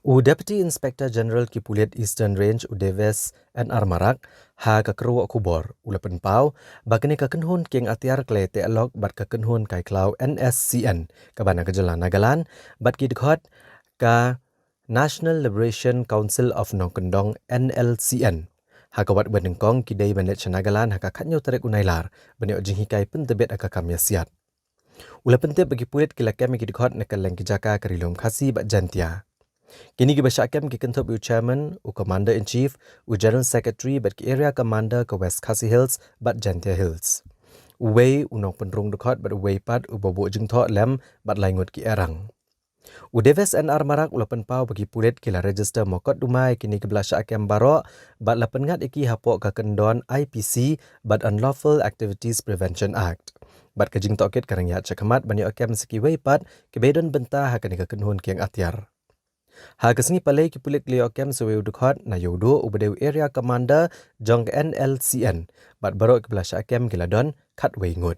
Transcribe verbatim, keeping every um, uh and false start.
U Deputy Inspector General ki Pulit Eastern Range, u Deves N R Marak, ha ka kyrwoh khubor u la pynpaw ba kane ka kynhun kieng atiar ka la ïateh lok bad ka kynhun kai khlaw N S C N kaba na ka jylla Nagaland bad ki dkhot ka National Liberation Council of Nongkyndong, N L C N, ha ka wad ba nyngkong ki dei ban leit sha Nagaland ha ka khatñiew tarik u Nailar ban ïoh jinghikai pyntbit ha ka kam ïasiat. U la pyntip ba ki pulit ki la kem ïa ki dkhot na kylleng ki jaka ka Ri Lum Khasi bad Jaintia. Kine kiba shah kem ki kynthup ïa u Chairman, u Commander in Chief, u General Secretary bad ki Area Commander ka West Khasi Hills bad Jaintia Hills. Uwei u nongpynrung dkhot bad uwei pat uba buh jingthoh lem bad lai ngut ki airang. U Deves N R Marak u la pynpaw ba ki pulit ki la register mokotduma ïa kine kiba la shah kem baroh bad la pynngat ïa ki hapoh ka kyndon I P C bad Unlawful Activities Prevention Act. Bad ka jingtohkit ka ryngiat shakhmat ban ïoh kem sa kiwei pat kiba ïadon bynta ha kane ka kynhun kieng atiar. Ha ka sngi Palei ki pulit ki la ïoh kem sa uwei u dkhot na Ïewduh uba dei u Area Commander jong ka N L C N bad baroh kiba la shah kem ki la don khatwei ngut.